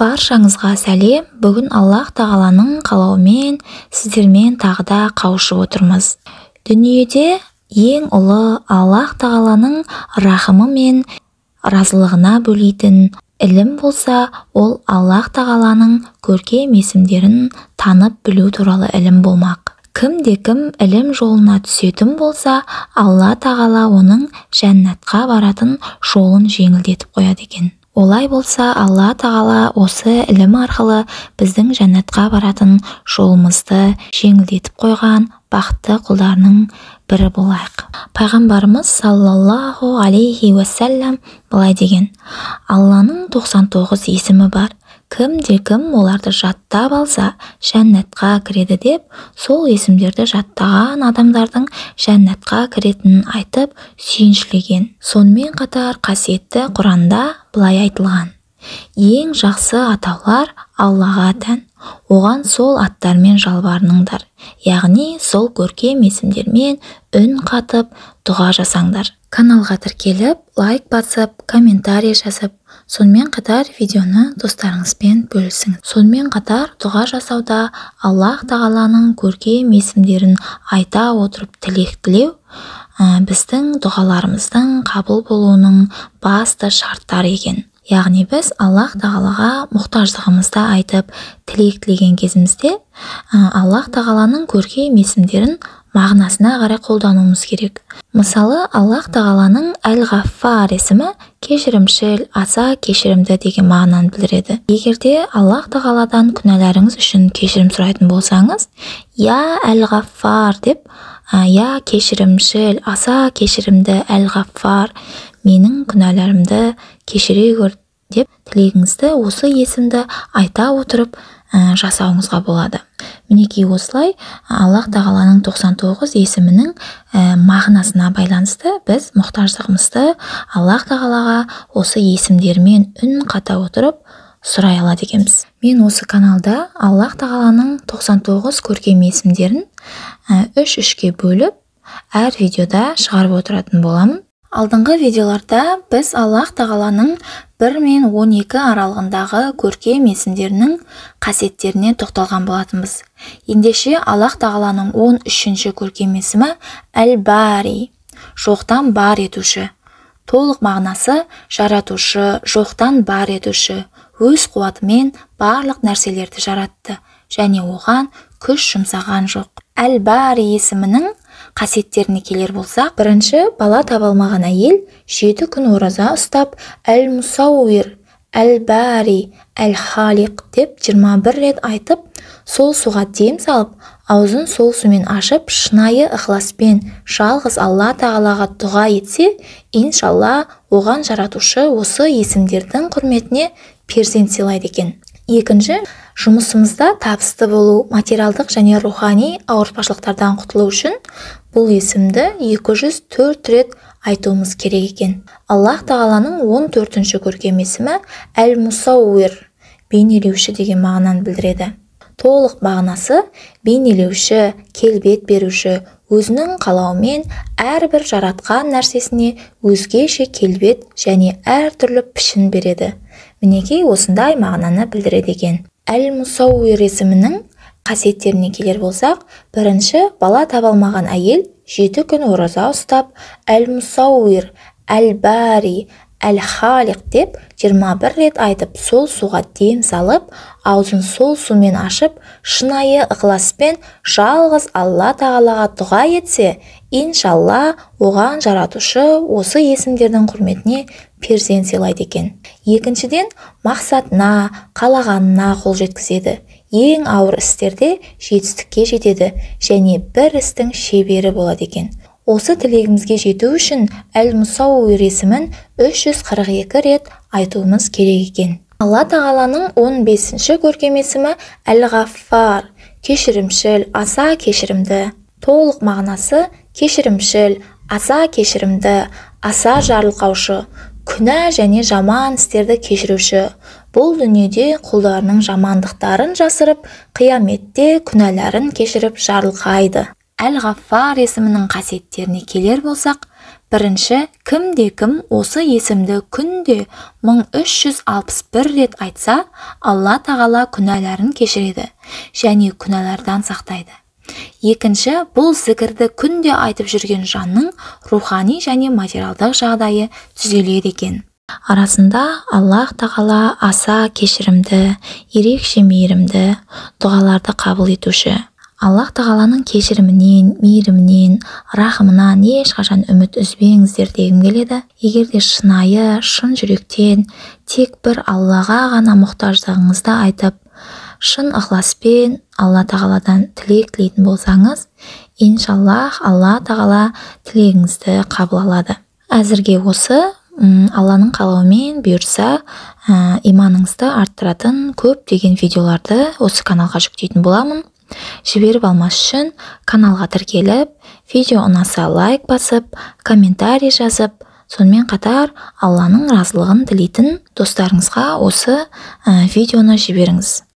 Баршаңызға сәлем. Бүгін Аллах Тағаланың қалауымен сіздермен тағы да қауышып отырмыз. Дүниеде ең ұлы Аллах Тағаланың рахымы мен разылығына бөлейтін ілім болса, ол Аллах Тағаланың көркем есімдерін танып білу туралы ілім болмақ. Кімде кім ілім жолына түсетін болса, Алла Тағала оның жәннатқа баратын жолын жеңілдетіп қояды екен. Олай болса, Алла Тағала осы ілім арқылы біздің жәннатқа баратын жолымызды жеңілдетіп қойған бақытты құлдарының бірі болайық. Пайғамбарымыз саллаллаху алейхи уассалам былай деген: Алланың 99 есімі бар. Кімде кім оларды жаттап алса, жәннатқа кіреді деп, сол есімдерді жаттаған адамдардың жәннатқа кіретінін айтып сүйіншілеген. Сонымен қатар қасиетті Құранда былай айтылған: Ең жақсы атаулар Аллаға тән, оған сол аттармен жалбарыныңдар, яғни сол көркем есімдермен үн қатып дұға жасаңдар. Каналға тіркеліп, лайк басып, комментарий жазып, сонымен қатар видеоны достарыңызбен бөлісіңіз. Сонымен қатар дұға жасауда Аллах Тағаланың көркем есімдерін айта отырып тілек тілеу біздің дұғаларымыздың қабыл болуының басты шарттары екен. Яғни біз Аллах Тағалаға мұқтаждығымызды айтып тілек тілеген кезімізде Аллах Тағаланың көркем есімдерін мағынасына қарай қолдануымыз керек. Мысалы, Аллах Тағаланың Әл-Ғаффар есімі кешірімшіл, аса кешірімді деген мағынаны білдіреді. Егерде Аллах Тағаладан күнәларыңыз үшін кешірім сұрайтын болсаңыз, Я Әл-Ғаффар деп, Я кешірімшіл, аса кешірімді Әл-Ғаффар, менің күнәларымды кешіре көр деп тілегіңізді осы есімді айта отырып жасауыңызға болады. Мінекей осылай Аллах Тағаланың 99 есімінің мағынасына байланысты біз мұқтаждығымызды Аллах Тағалаға осы есімдермен үн қата отырып сұрай алады екенбіз. Мен осы каналда Аллах Тағаланың 99 көркем есімдерін үш-үшке бөліп әр видеода шығарып отыратын боламын. Алдыңғы видеоларда біз Аллах Тағаланың 1 мен 12 аралығындағы көркем есімдерінің қасиеттеріне тоқталған болатынбыз. Ендеше Аллах Тағаланың 13-ші көркем есімі Әл-Бари, жоқтан бар етуші. Толық мағынасы жаратушы, жоқтан бар етуші, өз қуатымен барлық нәрселерді жаратты және оған күш жұмсаған жоқ. Әл-Бари есімінің қасиеттеріне келер болсақ, бірінші, бала таба алмаған әйел 7 күн ораза ұстап, Әл-Мусауир, Әл-Бари, Әл-Халиқ деп 21 рет айтып, сол суға дем салып, аузын сол сумен ашып, шынайы ықыласпен жалғыз Алла Тағалаға дұға етсе, иншалла оған жаратушы осы есімдердің құрметіне перзент сыйлайды екен. Екінші, жұмысымызда табысты болу, материалдық және рухани ауыртпашылықтардан құтылу үшін бұл есімді 204 рет айтуымыз керек екен. Аллах Тағаланың 14-ші көркем есімі Әл-Мусауир, бейнелеуші деген мағынаны білдіреді. Толық мағынасы бейнелеуші, келбет беруші, өзінің қалауымен әрбір жаратқан нәрсесіне өзгеше келбет және әртүрлі пішін береді. Мінекей осындай мағынаны білдіреді екен. Әл-Мусауир есімінің қасиеттеріне келер болсақ, бірінші, бала таба алмаған әйел 7 күн ораза ұстап, Әл-Мусауир, Әл-Бари, Әл-Халиқ деп 21 рет айтып, сол суға дем салып, аузын сол сумен ашып, шынайы ықыласпен жалғыз Алла Тағалаға дұға етсе, иншалла оған жаратушы осы есімдердің құрметіне перзент сыйлайды екен. Екіншіден, мақсатына, қалағанына қол жеткізеді. Ең ауыр істерде жетістікке жетеді және бір істің шебері болады екен. Осы тілегімізге жету үшін Әл-Мусауир есімін 342 рет айтуымыз керек екен. Алла Тағаланың 15-ші көркем есімі Әл-Ғаффар, кешірімшіл, аса кешірімді. Толық мағынасы кешірімшіл, аса кешірімді, аса жарылқаушы, күнә және жаман істерді кешіруші. Бұл дүниеде құлдарының жамандықтарын жасырып, қияметте күнәларын кешіріп жарылқайды. Әл-Ғаффар есімінің қасиеттеріне келер болсақ, Бірінші, кімде-кім осы есімді күнде 1361 рет айтса, Алла Тағала күнәларын кешіреді және күнәлардан сақтайды. Екінші, бұл зікірді күнде айтып жүрген жанның рухани және материалдық жағдайы түзеледі екен. Арасында Аллах Тағала аса кешірімді, ерекше мейірімді, дұғаларды қабыл етуші. Аллах Тағаланың кешірімінен, мейірімінен, рахымынан ешқашан үміт үзбеңіздер дегім келеді. Егер де шынайы, шын жүректен тек бір Аллаға ғана мұқтаждығыңызды айтып, шын ықыласпен Алла Тағаладан тілек тілейтін болсаңыз, иншаллах Алла Тағала тілегіңізді қабыл алады. Әзірге осы, Алланың қалауымен бұйырса, иманыңызды арттыратын көптеген видеоларды осы каналға жүктейтін боламын. Жіберіп алмас үшін каналға тіркеліп, видео ұнаса лайк басып, комментарий жазып, сонымен қатар Алланың разылығын тілейтін достарыңызға осы видеоны жіберіңіз.